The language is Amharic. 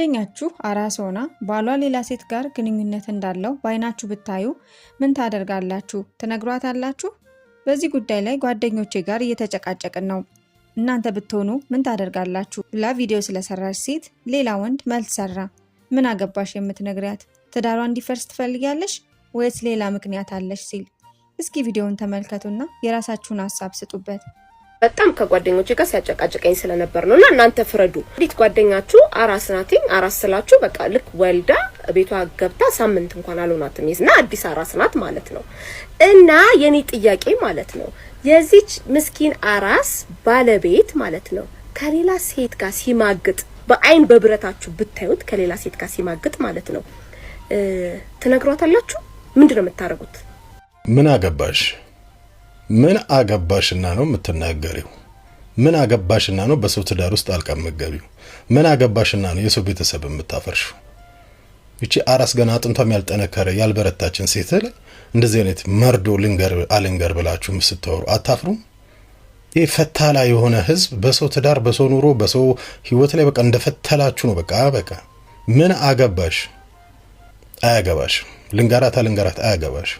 ጓደኛችሁ አራስ ሆና ባሏ ሌላ ሴት ጋር ግንኙነት እንዳለው በአይናችሁ ብታዩ ምን ታደርጋላችሁ? ትነግሯታላችሁ? በዚህ ጉዳይ ላይ ጓደኞቼ ጋር እየተጨቃጨቅን ነው። እናንተ ብትሆኑ ምን ታደርጋላችሁ? ብላ ቪዲዮ ስለሰራች ሴት ሌላ ወንድ መልስ ሰራ። ምን አገባሽ የምትነግሪያት? ትዳሯ እንዲፈርስ ትፈልጊያለሽ ወይስ ሌላ ምክንያት አለሽ? ሲል እስኪ ቪዲዮውን ተመልከቱና የራሳችሁን ሀሳብ ስጡበት። በጣም ከጓደኞቼ ጋር ሲያጨቃጭቀኝ ስለነበር ነው። እና እናንተ ፍረዱ። እንዴት ጓደኛችሁ አራስ ናትኝ፣ አራስ ስላችሁ በቃ ልክ ወልዳ ቤቷ ገብታ ሳምንት እንኳን አልሆናትም እና አዲስ አራስ ናት ማለት ነው። እና የኔ ጥያቄ ማለት ነው፣ የዚች ምስኪን አራስ ባለቤት ማለት ነው ከሌላ ሴት ጋር ሲማግጥ በአይን በብረታችሁ ብታዩት፣ ከሌላ ሴት ጋር ሲማግጥ ማለት ነው፣ ትነግሯታላችሁ? ምንድን ነው የምታደርጉት? ምን አገባሽ? ምን አገባሽና ነው የምትናገሪው? ምን አገባሽና ነው በሰው ትዳር ውስጥ ጣልቃ የምትገቢው? ምን አገባሽና ነው የሰው ቤተሰብ የምታፈርሽው? ይቺ አራስ ገና አጥንቷም ያልጠነከረ ያልበረታችን ሴት ላይ እንደዚህ አይነት መርዶ ልንገር አልንገር ብላችሁ ስታወሩ አታፍሩም? ይህ ፈታላ የሆነ ህዝብ በሰው ትዳር፣ በሰው ኑሮ፣ በሰው ህይወት ላይ በቃ እንደፈተላችሁ ነው። በቃ በቃ ምን አገባሽ? አያገባሽ። ልንገራት አልንገራት አያገባሽ።